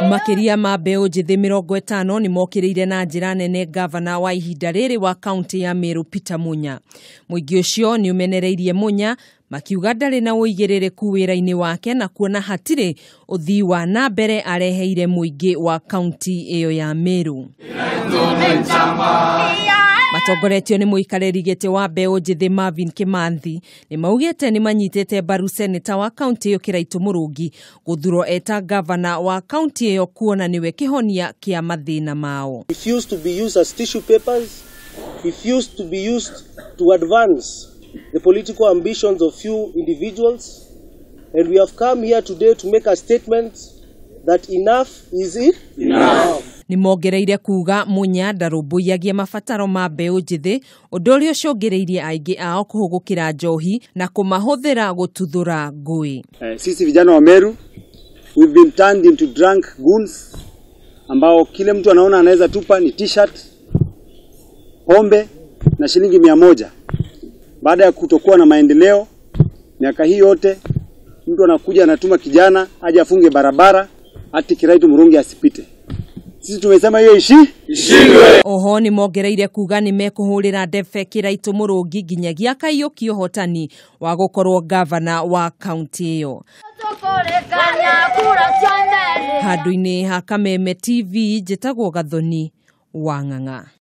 Makĩria ma mbeũ njĩthĩ 50 nĩ mokĩrĩire na njĩra nene gavana wa ihinda rĩrĩ wa kaunti ya Meru Peter Munya. Mũingĩ ũcio nĩ ũmenereirie Munya makiuga ndarĩ na ũigĩrĩrĩku wĩra-inĩ wake na kuona hatirĩ ũthii wa na mbere areheire mũingĩ wa kaunti ĩyo ya Meru. Matongoretio nĩ mũikarĩri gĩtĩ wa mbeũ njĩthĩ Marvin Kimanthi nĩ maugĩte nĩ manyitĩte mbaru seneta wa kaunti ĩyo Kĩraitũ Mũrũngi gũthurwo eta gavana wa kaunti ĩyo kuona nĩwe kĩhonia kĩa mathĩna mao. Refuse to be used as tissue papers, refuse to be used to advance the political ambitions of few individuals, and we have come here today to make a statement that enough is enough. Nĩ mongereire kuga Munya ndarũmbũiyagia mabataro ma mbeũ njĩthĩ, ũndũ ũrĩa ũcũngĩrĩirie aingĩ ao kũhũgũkĩra njohi na kũmahũthĩra gũtuthũra ngũĩ. Sisi vijana wa Meru we've been turned into drunk goons ambao kile mtu anaona anaweza tupa ni t-shirt, pombe na shilingi 100. Baada ya kutokuwa na maendeleo miaka hii yote, mtu anakuja anatuma kijana aje afunge barabara ati Kiraitu Murungi asipite. Sisi tumesema hiyo ishindwe. Oho nĩ mongereire kuga nĩ mekũhũrĩra ndebe Kĩraitũ Mũrũngi nginyagia akaiyũkia ũhotani wa gũkorwo gavana wa kaunti ĩyo. Handũ-inĩ ha Kameme TV njĩtagwo Gathoni wa Ng'ang'a.